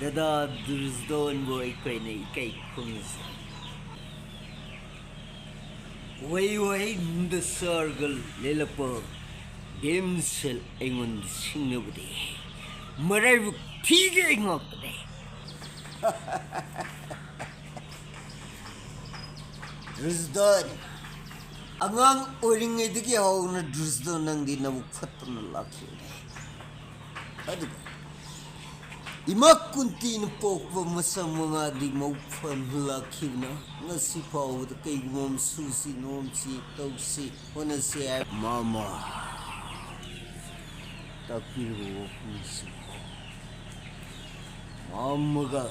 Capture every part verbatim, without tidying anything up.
ꯗꯗꯥ ꯗꯨꯔꯖꯗꯣꯟꯕꯨ ꯑꯩꯈꯣꯏꯅ ꯏꯀꯥꯏ ꯈꯨꯝꯅꯁꯤ꯫ ꯋꯥꯍꯩ ꯋꯥꯍꯩꯗ ꯁꯥꯔꯒ ꯂꯦꯜꯂꯛꯄ ꯗꯦꯝꯁꯦꯜ ꯑꯩꯉꯣꯟꯗ ꯁꯤꯡꯅꯕꯗꯤ ꯃꯔꯥꯏꯕꯛ ꯊꯤꯒꯦ ꯉꯥꯛꯇꯅꯦ꯫ ꯗ꯭ꯔꯨꯖꯗꯣꯟ, ꯑꯉꯥꯡ ꯑꯣꯏꯔꯤꯉꯩꯗꯒꯤ ꯍꯧꯅ ꯗ꯭ꯔꯨꯖꯗꯣꯟ ꯅꯪꯗꯤ ꯅꯕꯨꯛ ꯐꯠꯇꯅ ꯂꯥꯛꯈꯤꯕꯅꯦ꯫ ꯑꯗꯨꯒ ꯏꯃꯥ ꯀꯨꯟꯇꯤꯅ ꯄꯣꯛꯄ ꯃꯆꯥ ꯃꯉꯥꯗꯤ ꯃꯕꯨꯛ ꯐꯅ ꯂꯥꯛꯈꯤꯕꯅ ꯉꯁꯤ ꯐꯥꯎꯕꯗ ꯀꯩꯒꯨꯝꯕ ꯑꯃ ꯁꯨꯁꯤ ꯅꯣꯝꯁꯤ ꯇꯧꯁꯤ ꯍꯣꯠꯅꯁꯤ ꯍꯥꯏ꯫ ꯃꯃꯥ ꯇꯥꯛꯄꯤꯔꯤꯕ ꯋꯥꯐꯝꯁꯤ ꯃꯃꯥꯒ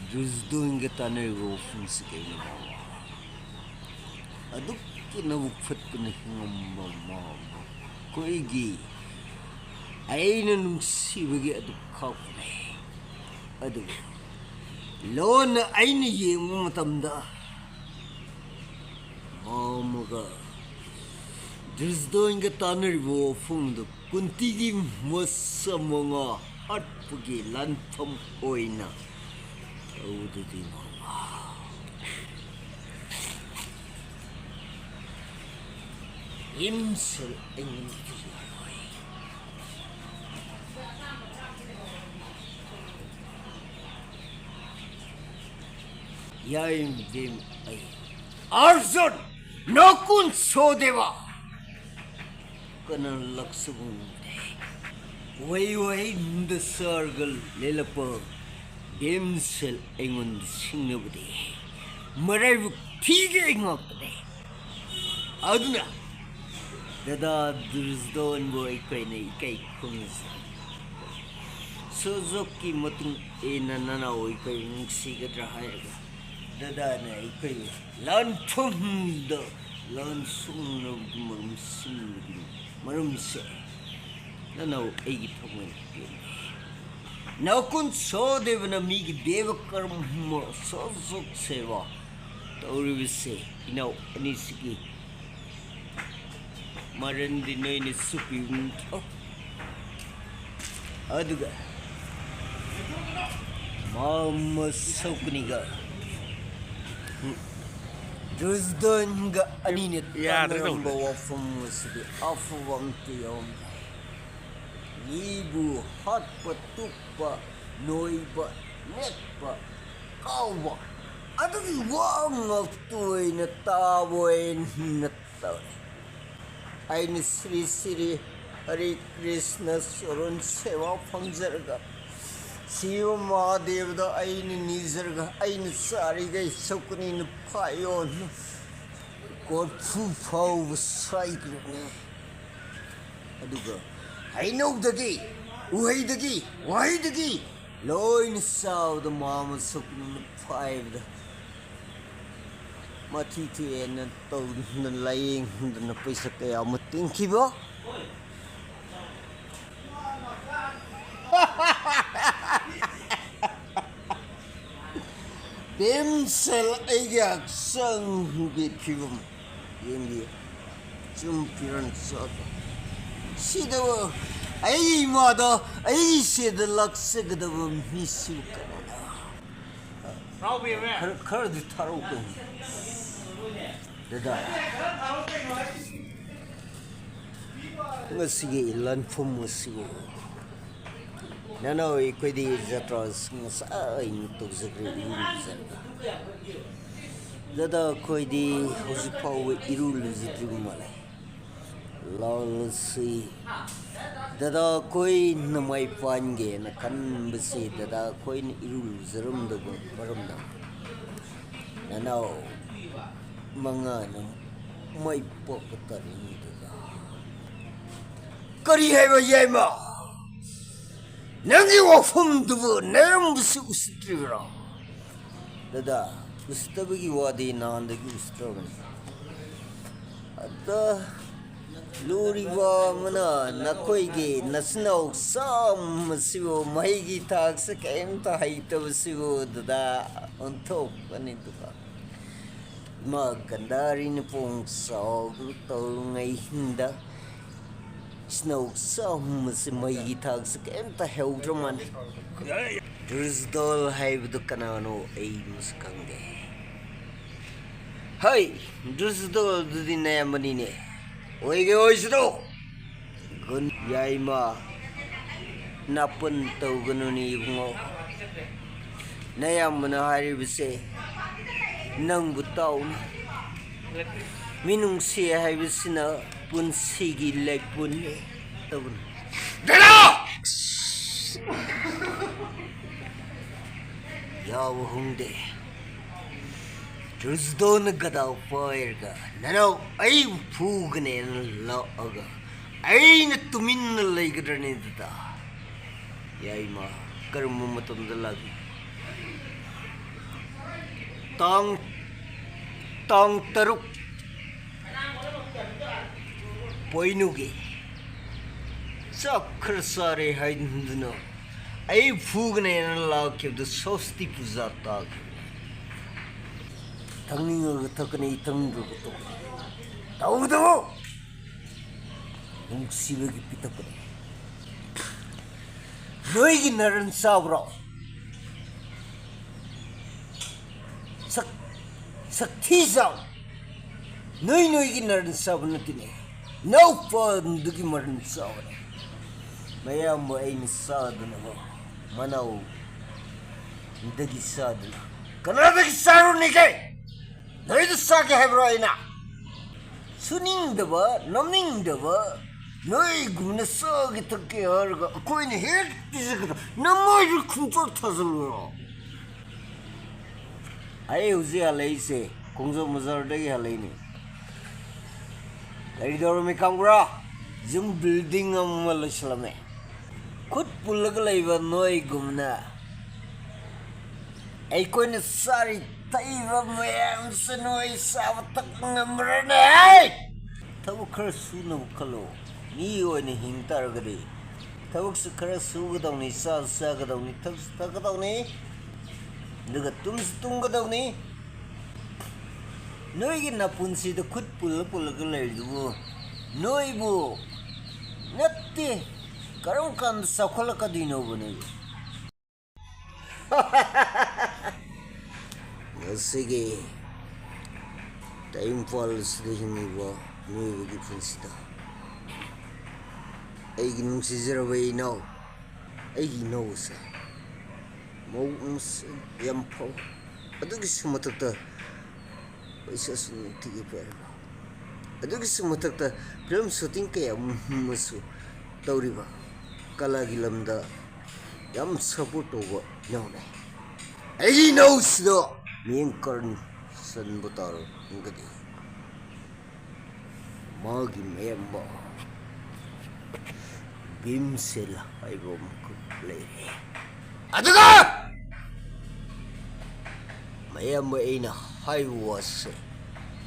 ꯗ꯭ꯔꯨꯖꯗꯣꯟꯒ ꯇꯥꯟꯅꯔꯤꯕ ꯋꯥꯐꯝꯁꯤ ꯀꯩꯅꯣ ꯃꯃꯥ? ꯑꯗꯨꯛꯀꯤ ꯅꯕꯨꯛ ꯐꯠꯇꯅ ꯍꯤꯡꯉꯝꯕ ꯃꯃꯥ, ꯑꯩꯈꯣꯏꯒꯤ ꯑꯩꯅ ꯅꯨꯡꯁꯤꯕꯒꯤ ꯑꯗꯨꯛ ꯈꯥꯛꯄꯅꯦ꯫ ꯑꯗꯨꯕꯨ ꯂꯣꯟꯅ ꯑꯩꯅ ꯌꯦꯡꯕ ꯃꯇꯝꯗ ꯃꯃꯥꯒ ꯗ꯭ꯔꯨꯖꯗꯣꯟꯒ ꯇꯥꯟꯅꯔꯤꯕ ꯋꯥꯐꯝꯗꯨ ꯀꯨꯟꯇꯤꯒꯤ ꯃꯆꯥ ꯃꯉꯥ ꯍꯥꯠꯄꯒꯤ ꯂꯥꯟꯐꯝ ꯑꯣꯏꯅ ꯇꯧꯗꯨꯗꯤ ꯃꯃꯥ꯫ ꯏꯝꯁꯦꯜ ꯑꯩꯉꯣꯟꯗꯗꯤ ꯌꯥꯔꯣꯏ꯫ ꯌꯥꯏꯃꯕꯦꯝ ꯑꯩ ꯑꯔꯖꯨꯟ ꯅꯀꯨꯟ ꯁꯣꯗꯦꯕ ꯀꯅꯥ ꯂꯥꯛꯆꯕ ꯉꯝꯗꯦ꯫ ꯋꯥꯍꯩ ꯋꯥꯍꯩꯗ ꯁꯥꯔꯒ ꯂꯦꯜꯂꯛꯄ ꯗꯦꯝꯁꯦꯜ ꯑꯩꯉꯣꯟꯗ ꯁꯤꯡꯅꯕꯗꯤ ꯃꯔꯥꯏꯕꯛ ꯊꯤꯒꯦ ꯉꯥꯛꯇꯅꯦ꯫ ꯑꯗꯨꯅ ꯗꯗꯥ ꯗꯨꯔꯖꯗꯣꯟꯕꯨ ꯑꯩꯈꯣꯏꯅ ꯏꯀꯥꯏ ꯈꯨꯝꯅꯁꯤ꯫ ꯁꯣꯖꯣꯛꯀꯤ ꯃꯇꯨꯡ ꯏꯟꯅ ꯅꯅꯥꯎ ꯑꯩꯈꯣꯏ ꯅꯨꯡꯁꯤꯒꯗ꯭ꯔꯥ ꯍꯥꯏꯔꯒ ꯗꯗꯥꯅ ꯑꯩꯈꯣꯏ ꯂꯥꯟꯐꯝꯗ ꯂꯥꯟ ꯁꯣꯛꯅꯕꯒꯤ ꯃꯔꯝ ꯁꯤꯟꯕꯒꯤꯅꯤ꯫ ꯃꯔꯝꯁꯦ ꯅꯅꯥꯎ ꯑꯩꯒꯤ ꯊꯃꯣꯏꯅ ꯄꯦꯟꯗꯦ꯫ ꯅꯀꯨꯟ ꯁꯣꯗꯦꯕꯅ ꯃꯤꯒꯤ ꯗꯦꯕ ꯀꯔꯃ ꯁꯣꯖꯣꯛ ꯁꯦꯕꯥ ꯇꯧꯔꯤꯕꯁꯦ ꯏꯅꯥꯎ ꯑꯅꯤꯁꯤꯒꯤ ꯃꯔꯟꯗꯤ ꯅꯣꯏꯅ ꯁꯨꯄꯤꯕ ꯅꯠꯇ꯭ꯔꯣ? ꯑꯗꯨꯒ ꯃꯥꯃ ꯁꯧꯀꯅꯤꯒ ꯖꯨꯁꯗꯟꯒ ꯑꯅꯤꯅ ꯌꯥꯗ꯭ꯔꯦ ꯇꯥꯟꯅꯔꯝꯕ ꯇꯧꯗ꯭ꯔꯦ꯫ ꯋꯥꯐꯝ ꯑꯁꯤꯗꯤ ꯑꯐꯕ ꯑꯝꯇ ꯌꯥꯎꯔꯝꯗꯦ꯫ ꯃꯤꯕꯨ ꯍꯥꯠꯄ, ꯇꯨꯞꯄ, ꯅꯣꯏꯕ, ꯅꯦꯠꯄ, ꯀꯥꯎꯕ, ꯑꯗꯨꯒꯤ ꯋꯥ ꯉꯥꯛꯇ ꯑꯣꯏꯅ ꯇꯥꯕ ꯑꯣꯏꯅ ꯇꯧꯔꯦ꯫ ꯑꯩꯅ ꯁ꯭ꯔꯤ ꯁ꯭ꯔꯤ ꯍꯔꯤ ꯀ꯭ꯔꯤꯁꯅ ꯆꯔꯟ ꯁꯦꯕꯥ ꯐꯪꯖꯔꯒ, ꯁꯤꯕ ꯃꯍꯥꯗꯦꯕꯗ ꯑꯩꯅ ꯅꯤꯖꯔꯒ, ꯑꯩꯅ ꯆꯥꯔꯤꯈꯩ ꯁꯧꯀꯅꯤꯅ ꯐꯥꯏꯌꯣꯅ ꯀꯣꯔꯐꯨ ꯐꯥꯎꯕ ꯁꯥꯏꯈ꯭ꯔꯕꯅꯦ꯫ ꯑꯗꯨꯒ ꯍꯩꯅꯧꯗꯒꯤ, ꯎꯍꯩꯗꯒꯤ, ꯋꯥꯍꯩꯗꯒꯤ ꯂꯣꯏꯅ ꯆꯥꯕꯗ ꯃꯥꯃ ꯁꯧꯀꯅꯤꯅ ꯐꯥꯏꯕꯗ ꯃꯊꯤ ꯊꯣꯛꯑꯦꯅ ꯇꯧꯗꯅ ꯂꯥꯏꯌꯦꯡꯗꯅ ꯄꯩꯁꯥ ꯀꯌꯥ ꯑꯃ ꯇꯤꯡꯈꯤꯕ꯫ ꯄꯦꯝꯁꯦꯜ ꯑꯩꯒꯤ ꯍꯛꯆꯥꯡꯒꯤ ꯐꯤꯕꯝ ꯌꯦꯡꯕꯤꯌꯨ꯫ ꯆꯨꯝ ꯐꯤꯔꯣꯟ ꯆꯣꯠꯄ꯫ ꯁꯤꯗꯕꯨ ꯑꯩ ꯏꯃꯥꯗ ꯑꯩ ꯁꯤꯗ ꯂꯥꯛꯆꯒꯗꯕ ꯃꯤꯁꯨ ꯀꯅꯥꯅꯣ? ꯈꯔ, ꯈꯔꯗꯤ ꯊꯥꯔꯛꯎ ꯀꯩꯅꯣ꯫ ꯗꯗꯥ, ꯉꯁꯤꯒꯤ ꯂꯟꯐꯝ ꯑꯁꯤꯕꯨ ꯅꯅꯥꯎ ꯑꯩꯈꯣꯏꯗꯤ ꯖꯇ꯭ꯔꯥ ꯉꯁꯥꯏꯅ ꯇꯧꯖꯈ꯭ꯔꯦ, ꯏꯔꯨ ꯂꯨꯖꯔꯒ꯫ ꯗꯗꯥ ꯑꯩꯈꯣꯏꯗꯤ ꯍꯧꯖꯤꯛ ꯐꯥꯎꯕ ꯏꯔꯨ ꯂꯨꯖꯗ꯭ꯔꯤꯕ ꯃꯥꯜꯂꯦ꯫ ꯂꯥꯜꯂꯁꯤ꯫ ꯗꯗꯥ ꯑꯩꯈꯣꯏꯅ ꯃꯥꯏ ꯄꯥꯟꯒꯦꯅ ꯈꯟꯕꯁꯤ ꯗꯗꯥ ꯑꯩꯈꯣꯏꯅ ꯏꯔꯨ ꯂꯨꯖꯔꯝꯗꯕ ꯃꯔꯝꯅ ꯅꯅꯥꯎ ꯃꯉꯥꯅ ꯃꯥꯏ ꯄꯥꯛꯄ ꯇꯥꯔꯤꯅꯤ ꯗꯗꯥ꯫ ꯀꯔꯤ ꯍꯥꯏꯕ ꯌꯥꯏꯃ? ꯅꯪꯒꯤ ꯋꯥꯐꯝꯗꯨꯕꯨ ꯅꯌꯥꯝꯕꯁꯨ ꯎꯁꯤꯠꯇ꯭ꯔꯤꯕ꯭ꯔꯣ? ꯗꯗꯥ, ꯎꯁꯤꯠꯇꯕꯒꯤ ꯋꯥꯗꯤ ꯅꯍꯥꯟꯗꯒꯤ ꯎꯁꯤꯠꯇ꯭ꯔꯕꯅꯤ꯫ ꯑꯗ ꯂꯨꯔꯤꯕ ꯑꯃꯅ ꯅꯈꯣꯏꯒꯤ ꯅꯆꯤꯟꯅꯥꯎ ꯆꯥꯝꯃꯁꯤꯕꯨ ꯃꯍꯩꯒꯤ ꯊꯥꯛꯁꯦ ꯀꯔꯤꯝꯇ ꯍꯩꯇꯕꯁꯤꯕꯨ ꯗꯗꯥ ꯑꯣꯟꯊꯣꯛꯄꯅꯤ ꯗꯗꯥ꯫ ꯏꯃꯥ ꯒꯟꯙꯥꯔꯤꯅ ꯄꯣꯡ ꯆꯥꯎꯗꯨ ꯇꯧꯔꯤꯉꯩꯗ ꯏꯆꯤꯟꯅꯥꯎ ꯆꯥꯝꯃꯁꯤ ꯃꯍꯩꯒꯤ ꯊꯥꯛꯁꯦ ꯀꯔꯤꯝꯇ ꯍꯩꯍꯧꯗ꯭ꯔ ꯃꯥꯜꯂꯦ꯫ ꯗ꯭ꯔꯤꯖꯗꯣꯜ ꯍꯥꯏꯕꯗꯨ ꯀꯅꯥꯅꯣ? ꯑꯩ ꯃꯁꯛ ꯈꯪꯗꯦ꯫ ꯍꯩ, ꯗ꯭ꯔꯤꯖꯗꯣꯜꯗꯨꯗꯤ ꯅꯌꯥꯝꯕꯅꯤꯅꯦ꯫ ꯑꯣꯏꯒꯦ ꯑꯣꯏꯁꯅꯨ꯫ ꯒꯨꯟ ꯌꯥꯏꯃ, ꯅꯥꯄꯟ ꯇꯧꯒꯅꯨꯅꯦ ꯏꯕꯨꯡꯉꯣ꯫ ꯅꯌꯥꯝꯕꯅ ꯍꯥꯏꯔꯤꯕꯁꯦ ꯅꯪꯕꯨ ꯇꯥꯎꯅ꯫ ꯃꯤꯅꯨꯡꯁꯤ ꯍꯥꯏꯕꯁꯤꯅ ꯄꯨꯟꯁꯤꯒꯤ ꯂꯩꯄꯨꯟꯅꯤ꯫ ꯇꯧꯒꯅꯨ꯫ ꯌꯥꯎꯕ ꯍꯨꯝꯗꯦ꯫ ꯗ꯭ꯔꯤꯖꯗꯣꯜꯅ ꯒꯗꯥ ꯄꯥꯏꯔꯒ ꯅꯅꯥꯎ ꯑꯩꯕꯨ ꯐꯨꯒꯅꯦꯅ ꯂꯥꯛꯑꯒ ꯑꯩꯅ ꯇꯨꯃꯤꯟꯅ ꯂꯩꯒꯗ꯭ꯔꯅꯦ ꯑꯗꯨꯗ? ꯌꯥꯏꯃ, ꯀꯔꯝꯕ ꯃꯇꯝꯗ ꯂꯥꯛꯏ? ꯇꯥꯡ, ꯇꯥꯡ ꯇꯔꯨꯛ ꯄꯣꯏꯅꯨꯒꯤ ꯆꯥꯛ ꯈꯔ ꯆꯥꯔꯦ ꯍꯥꯏꯗꯨꯅ ꯑꯩ ꯐꯨꯒꯅꯦꯅ ꯂꯥꯛꯈꯤꯕꯗꯨ ꯁꯣꯁꯇꯤ ꯄꯨꯖꯥ ꯇꯥꯈꯤꯕꯅꯤ꯫ ꯊꯛꯅꯤꯡꯉꯒ ꯊꯛꯀꯅꯤ, ꯊꯛꯅꯤꯡꯗ꯭ꯔꯒ ꯇꯣꯛꯀꯅꯤ꯫ ꯇꯧꯗꯕꯣ! ꯅꯨꯡꯁꯤꯕꯒꯤ ꯄꯤꯊꯛꯄꯅꯤ꯫ ꯅꯣꯏꯒꯤ ꯅꯔꯟ ꯆꯥꯕ꯭ꯔꯣ? ꯁꯛ-, ꯁꯛꯊꯤ ꯆꯥꯎ꯫ ꯅꯣꯏ ꯅꯣꯏꯒꯤ ꯅꯔꯟ ꯆꯥꯕ ꯅꯠꯇꯦꯅꯦ꯫ ꯅꯧꯄꯥꯗꯨꯒꯤ ꯃꯔꯟ ꯆꯥꯕꯅꯦ꯫ ꯃꯌꯥꯝꯕꯨ ꯑꯩꯅ ꯆꯥꯗꯅꯕ ꯃꯅꯥꯎꯗꯒꯤ ꯆꯥꯗꯅ ꯀꯅꯥꯗꯒꯤ ꯆꯥꯔꯨꯅꯤꯒꯦ? ꯅꯣꯏꯗ ꯆꯥꯒꯦ ꯍꯥꯏꯕ꯭ꯔꯣ ꯑꯩꯅ? ꯁꯨꯅꯤꯡꯗꯕ, ꯅꯝꯅꯤꯡꯗꯕ, ꯅꯣꯏꯒꯨꯝꯅ ꯆꯥꯒꯦ ꯊꯛꯀꯦ ꯍꯥꯏꯔꯒ ꯑꯩꯈꯣꯏꯅ ꯍꯦꯛ ꯄꯤꯖꯒꯗ ꯅꯃꯣꯏꯒꯤ ꯈꯣꯡꯆꯣꯠ ꯊꯥꯖꯤꯜꯂꯨꯔꯣ? ꯑꯩ ꯍꯧꯖꯤꯛ ꯍꯜꯂꯛꯏꯁꯦ ꯈꯣꯡꯖꯣꯝ ꯕꯖꯥꯔꯗꯒꯤ ꯍꯜꯂꯛꯏꯅꯦ꯫ ꯀꯔꯤ ꯇꯧꯔꯝꯃꯤ ꯈꯪꯕ꯭ꯔꯥ? ꯌꯨꯝ ꯕꯤꯜꯗꯤꯡ ꯑꯃ ꯂꯣꯏꯁꯤꯜꯂꯝꯃꯦ꯫ ꯈꯨꯠ ꯄꯨꯜꯂꯒ ꯂꯩꯕ ꯅꯣꯏꯒꯨꯝꯅ ꯑꯩꯈꯣꯏꯅ ꯆꯥꯔꯤ ꯊꯛꯏꯕ ꯃꯌꯥꯝꯁꯦ ꯅꯣꯏ ꯆꯥꯕ ꯊꯛꯄ ꯉꯝꯕ꯭ꯔꯅꯦ? ꯍꯩ! ꯊꯕꯛ ꯈꯔ ꯁꯨꯅꯕ ꯈꯜꯂꯣ꯫ ꯃꯤ ꯑꯣꯏꯅ ꯍꯤꯡ ꯇꯥꯔꯒꯗꯤ ꯊꯕꯛꯁꯨ ꯈꯔ ꯁꯨꯒꯗꯧꯅꯤ, ꯆꯥꯁꯨ ꯆꯥꯒꯗꯧꯅꯤ, ꯊꯛꯁꯨ ꯊꯛꯀꯗꯧꯅꯤ, ꯑꯗꯨꯒ ꯇꯨꯝꯁꯨ ꯇꯨꯝꯒꯗꯧꯅꯤ꯫ ꯅꯣꯏꯒꯤ ꯅꯄꯨꯟꯁꯤꯗ ꯈꯨꯠ ꯄꯨꯜꯂ ꯄꯨꯜꯂꯒ ꯂꯩꯔꯤꯗꯨꯕꯨ ꯅꯣꯏꯕꯨ ꯅꯠꯇꯦ, ꯀꯔꯝ ꯀꯥꯟꯗ ꯆꯥꯎꯈꯠꯂꯛꯀꯗꯣꯏꯅꯣꯕ ꯅꯣꯏꯕꯨ? ꯉꯁꯤꯒꯤ ꯇꯥꯏꯕꯪꯄꯥꯜ ꯑꯁꯤꯗ ꯍꯤꯡꯂꯤꯕ ꯃꯤꯑꯣꯏꯕꯒꯤ ꯄꯨꯟꯁꯤꯗ ꯑꯩꯒꯤ ꯅꯨꯡꯁꯤꯖꯔꯕ ꯏꯅꯥꯎ, ꯑꯩꯒꯤ ꯏꯅꯥꯎ ꯑꯁꯦ ꯃꯑꯣꯡ ꯑꯃꯁꯨ ꯌꯥꯝ ꯐꯕ, ꯑꯗꯨꯒꯤꯁꯨ ꯃꯊꯛꯇ ꯄꯩꯁꯥꯁꯨ ꯅꯨꯡꯇꯤꯒꯤ ꯄꯥꯏꯔꯕ, ꯑꯗꯨꯒꯤꯁꯨ ꯃꯊꯛꯇ ꯐꯤꯂꯝ ꯁꯨꯇꯤꯡ ꯀꯌꯥ ꯑꯃꯁꯨ ꯇꯧꯔꯤꯕ, ꯀꯂꯥꯒꯤ ꯂꯝꯗ ꯌꯥꯝ ꯁꯞꯄꯣꯔꯠ ꯇꯧꯕ ꯏꯅꯥꯎꯅꯦ꯫ ꯑꯩꯒꯤ ꯏꯅꯥꯎꯁꯤꯗ ꯃꯤꯠꯌꯦꯡ ꯀꯔꯟ ꯁꯟꯕ ꯇꯥꯔꯒꯗꯤ ꯃꯥꯒꯤ ꯃꯌꯥꯝꯕ ꯚꯤꯝꯁꯦꯜ ꯍꯥꯏꯕ ꯑꯃꯈꯛ ꯂꯩꯔꯦ꯫ ꯑꯗꯨꯒ ꯃꯌꯥꯝꯕ ꯑꯩꯅ ꯍꯥꯏꯕ ꯋꯥꯁꯦ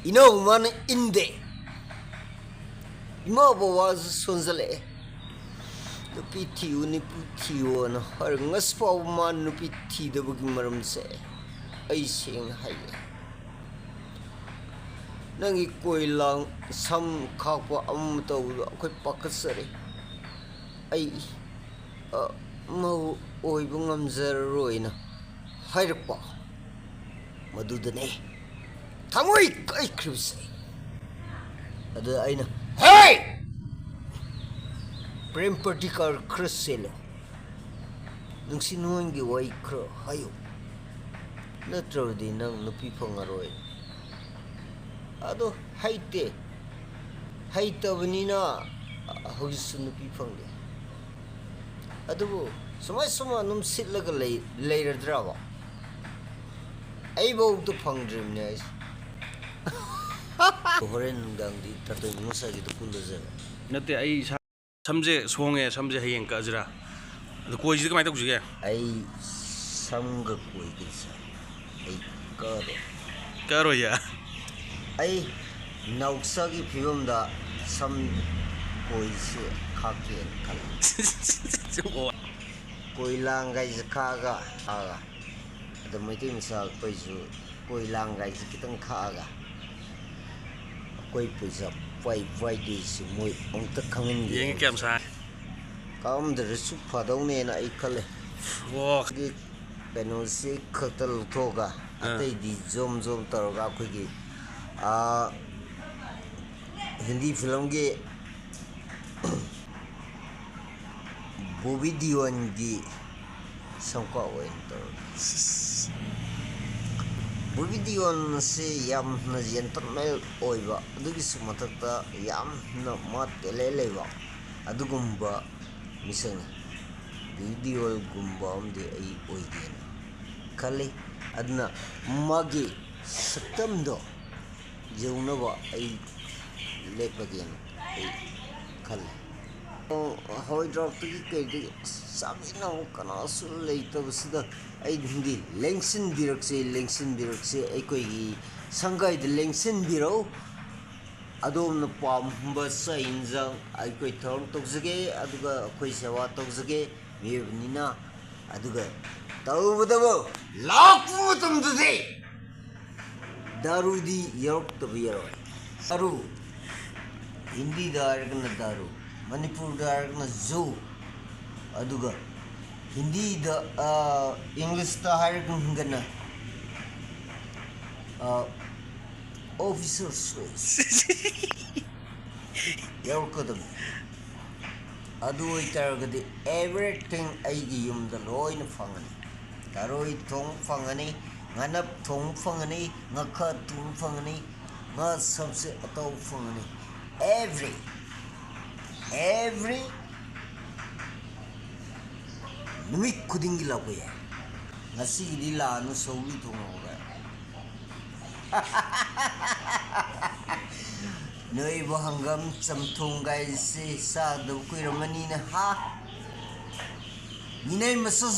ꯏꯅꯥꯎ ꯃꯥꯅ ꯏꯟꯗꯦ꯫ ꯏꯃꯥ ꯕꯕꯥꯁꯨ ꯁꯣꯟꯖꯜꯂꯛꯑꯦ꯫ ꯅꯨꯄꯤ ꯊꯤꯌꯨ, ꯅꯨꯄꯤ ꯊꯤꯌꯨꯅ ꯍꯥꯏꯔꯒ ꯉꯁꯤ ꯐꯥꯎꯕ ꯃꯥ ꯅꯨꯄꯤ ꯊꯤꯗꯕꯒꯤ ꯃꯔꯝꯁꯦ ꯑꯩ ꯁꯦꯡꯅ ꯍꯥꯏꯒꯦ꯫ ꯅꯪꯒꯤ ꯀꯣꯏ ꯂꯥꯡ, ꯁꯝ ꯈꯥꯛꯄ ꯑꯃ ꯇꯧꯕꯗꯣ ꯑꯩꯈꯣꯏ ꯄꯥꯈꯠꯆꯔꯦ꯫ ꯑꯩ, ꯑ, ꯃꯧ ꯑꯣꯏꯕ ꯉꯝꯖꯔꯔꯣꯏꯅ ꯍꯥꯏꯔꯛꯄ꯫ ꯃꯗꯨꯗꯅꯦ ꯊꯃꯣꯏ ꯀꯥꯏꯈ꯭ꯔꯤꯕꯁꯦ꯫ ꯑꯗꯨꯗ ꯑꯩꯅ, "ꯍꯦ! ꯄ꯭ꯔꯦꯝ ꯄ꯭ꯔꯇꯤꯀꯥꯔ ꯈꯔ ꯆꯦꯜꯂꯣ꯫ ꯅꯨꯡꯁꯤ ꯅꯨꯡꯉꯣꯟꯒꯤ ꯋꯥꯔꯤ ꯈꯔ ꯍꯥꯏꯌꯨ꯫ ꯅꯠꯇ꯭ꯔꯕꯗꯤ ꯅꯪ ꯅꯨꯄꯤ ꯐꯪꯉꯔꯣꯏ꯫" ꯑꯗꯣ ꯍꯩꯇꯦ꯫ ꯍꯩꯇꯕꯅꯤꯅ ꯍꯧꯖꯤꯛꯁꯨ ꯅꯨꯄꯤ ꯐꯪꯗꯦ꯫ ꯑꯗꯨꯕꯨ ꯁꯨꯃꯥꯏ ꯁꯨꯝ ꯑꯗꯨꯝ ꯁꯤꯠꯂꯒ ꯂꯩ-, ꯂꯩꯔꯗ꯭ꯔꯕ? ꯑꯩꯐꯧꯗ ꯐꯪꯗ꯭ꯔꯤꯕꯅꯦ ꯑꯩꯁꯦ꯫ ꯍꯣꯔꯦꯟ ꯅꯨꯡꯗꯥꯡꯗꯤ ꯇꯥꯇꯣꯟ ꯃꯁꯥꯒꯤꯗ ꯄꯨꯜꯂꯁꯦꯕ꯫ ꯅꯠꯇꯦ, ꯑꯩ ꯏꯁꯥ ꯁꯝꯁꯦ ꯁꯣꯡꯉꯦ, ꯁꯝꯁꯦ ꯍꯌꯦꯡ ꯀꯛꯑꯁꯤꯔꯥ? ꯑꯗꯣ ꯀꯣꯏꯁꯤꯗꯤ ꯀꯃꯥꯏꯅ ꯇꯧꯁꯤꯒꯦ? ꯑꯩ ꯁꯝꯒ ꯀꯣꯏꯒꯁꯦ ꯑꯩ ꯀꯛꯑꯔꯣꯏ꯫ ꯀꯛꯑꯔꯣꯏꯌꯦ? ꯑꯩ ꯅꯥꯎꯆꯥꯒꯤ ꯐꯤꯕꯝꯗ ꯁꯝ ꯀꯣꯏꯁꯦ ꯈꯥꯛꯀꯦꯅ ꯈꯜꯂꯤ꯫ ꯑꯣ꯫ ꯀꯣꯏ ꯂꯥꯡꯒꯥꯏꯁꯦ ꯈꯥꯛꯑꯒ, ꯈꯥꯛꯑꯒ꯫ ꯑꯗꯣ ꯃꯩꯇꯩ ꯃꯆꯥ ꯑꯩꯈꯣꯏꯁꯨ ꯀꯣꯏ ꯂꯥꯡꯒꯥꯏꯁꯦ ꯈꯤꯇꯪ ꯈꯥꯛꯑꯒ ꯑꯩꯈꯣꯏ ꯄꯩꯁꯥ ꯄꯥꯏ ꯄꯥꯏꯗꯦꯁꯦ ꯃꯣꯏ ꯑꯃꯨꯛꯇ ꯈꯪꯍꯟꯒꯦ꯫ ꯌꯦꯡꯒꯦ ꯀꯌꯥꯝ ꯁꯥꯡ꯫ ꯀꯛꯑꯝꯗ꯭ꯔꯁꯨ ꯐꯗꯧꯅꯦꯅ ꯑꯩ ꯈꯜꯂꯦ꯫ ꯑꯣ꯫ ꯑꯗꯨꯗꯤ ꯀꯩꯅꯣꯁꯤ ꯈꯛꯇ ꯂꯧꯊꯣꯛꯑꯒ, ꯑꯥ꯫ ꯑꯇꯩꯗꯤ ꯖꯣꯝ ꯖꯣꯝ ꯇꯧꯔꯒ ꯑꯩꯈꯣꯏꯒꯤ, ꯑꯥ, ꯍꯤꯟꯗꯤ ꯐꯤꯂꯝꯒꯤ ꯕꯣꯕꯤ ꯗꯤꯑꯣꯜꯒꯤ ꯁꯝꯀꯥ ꯑꯣꯏꯅ ꯇꯧꯔꯒꯦ꯫ ꯕꯣꯕꯤ ꯗꯤꯑꯣꯜ ꯑꯁꯤ ꯌꯥꯝꯅ ꯖꯦꯟꯇꯜꯃꯦꯟ ꯑꯣꯏꯕ, ꯑꯗꯨꯒꯤꯁꯨ ꯃꯊꯛꯇ ꯌꯥꯝꯅ ꯃꯥ ꯇꯦꯂꯦꯟ ꯂꯩꯕ ꯑꯗꯨꯒꯨꯝꯕ ꯃꯤꯁꯛꯅꯤ꯫ ꯕꯣꯕꯤ ꯗꯤꯑꯣꯜꯒꯨꯝꯕ ꯑꯃꯗꯤ ꯑꯩ ꯑꯣꯏꯒꯦꯅ ꯈꯜꯂꯤ꯫ ꯑꯗꯨꯅ ꯃꯥꯒꯤ ꯁꯛꯇꯝꯗꯣ ꯌꯧꯅꯕ ꯑꯩ ꯂꯦꯞꯄꯒꯦꯅ ꯑꯩ ꯈꯜꯂꯦ꯫ ꯍꯋꯥꯏꯗ꯭ꯔꯥꯛꯇꯒꯤ ꯀꯩꯗꯒꯤ ꯑꯁ ꯆꯥꯕꯤꯅꯕ ꯀꯅꯥꯁꯨ ꯂꯩꯇꯕꯁꯤꯗ ꯑꯩ ꯍꯤꯟꯗꯤ ꯂꯦꯡꯁꯤꯟꯕꯤꯔꯛꯁꯦ, ꯂꯦꯡꯁꯤꯟꯕꯤꯔꯛꯁꯦ, ꯑꯩꯈꯣꯏꯒꯤ ꯁꯪꯒꯥꯏꯗ ꯂꯦꯡꯁꯤꯟꯕꯤꯔꯛꯎ꯫ ꯑꯗꯣꯝꯅ ꯄꯥꯝꯕ ꯆꯥꯛ ꯌꯦꯟꯁꯥꯡ ꯑꯩꯈꯣꯏ ꯊꯧꯔꯥꯡ ꯇꯧꯖꯒꯦ, ꯑꯗꯨꯒ ꯑꯩꯈꯣꯏ ꯁꯦꯕꯥ ꯇꯧꯖꯒꯦ ꯃꯤꯑꯣꯏꯕꯅꯤꯅ꯫ ꯑꯗꯨꯒ ꯇꯧꯕꯇꯕꯨ ꯂꯥꯛꯄ ꯃꯇꯝꯗꯗꯤ ꯗꯥꯔꯨꯗꯤ ꯌꯥꯎꯔꯛꯇꯕ ꯌꯥꯔꯣꯏ꯫ ꯗꯥꯔꯨ, ꯍꯤꯟꯗꯤꯗ ꯍꯥꯏꯔꯒꯅ ꯗꯥꯔꯨ, ꯃꯅꯤꯄꯨꯔꯗ ꯍꯥꯏꯔꯒꯅ ꯖꯨ, ꯑꯗꯨꯒ ꯍꯤꯟꯗꯤꯗ, ꯑ, ꯏꯪꯂꯤꯁꯇ ꯍꯥꯏꯔꯒꯅ, ꯑ, officer ꯁꯣꯏ ꯌꯥꯎꯔꯛꯀꯗꯕꯅꯤ꯫ ꯑꯗꯨ ꯑꯣꯏꯇꯥꯔꯒꯗꯤ everything ꯑꯩꯒꯤ ꯌꯨꯝꯗ ꯂꯣꯏꯅ ꯐꯪꯒꯅꯤ꯫ ꯊꯔꯣꯏ ꯊꯣꯡ ꯐꯪꯒꯅꯤ, ꯉꯥꯅꯞ ꯊꯣꯡ ꯐꯪꯒꯅꯤ, ꯉꯥꯈꯥ ꯊꯣꯡ ꯐꯪꯒꯅꯤ, ꯉꯥ ꯁꯝꯁꯦ ꯑꯇꯥꯎ ꯐꯪꯒꯅꯤ꯫ Every, every ꯅꯨꯃꯤꯠ ꯈꯨꯗꯤꯡꯒꯤ ꯂꯥꯛꯄ ꯌꯥꯏ꯫ ꯉꯁꯤꯒꯤꯗꯤ ꯂꯥꯛꯑꯅꯨ, ꯁꯧꯒ꯭ꯔꯤ ꯊꯣꯡꯍꯧꯔꯦ꯫ ꯅꯣꯏꯕꯨ ꯍꯪꯒꯥꯝ ꯆꯝꯊꯣꯡ ꯒꯥꯏꯁꯦ ꯆꯥꯗꯕ ꯀꯨꯏꯔꯝꯃꯅꯤꯅ, ꯍꯥ? ꯃꯤꯅꯩ ꯃꯆꯥ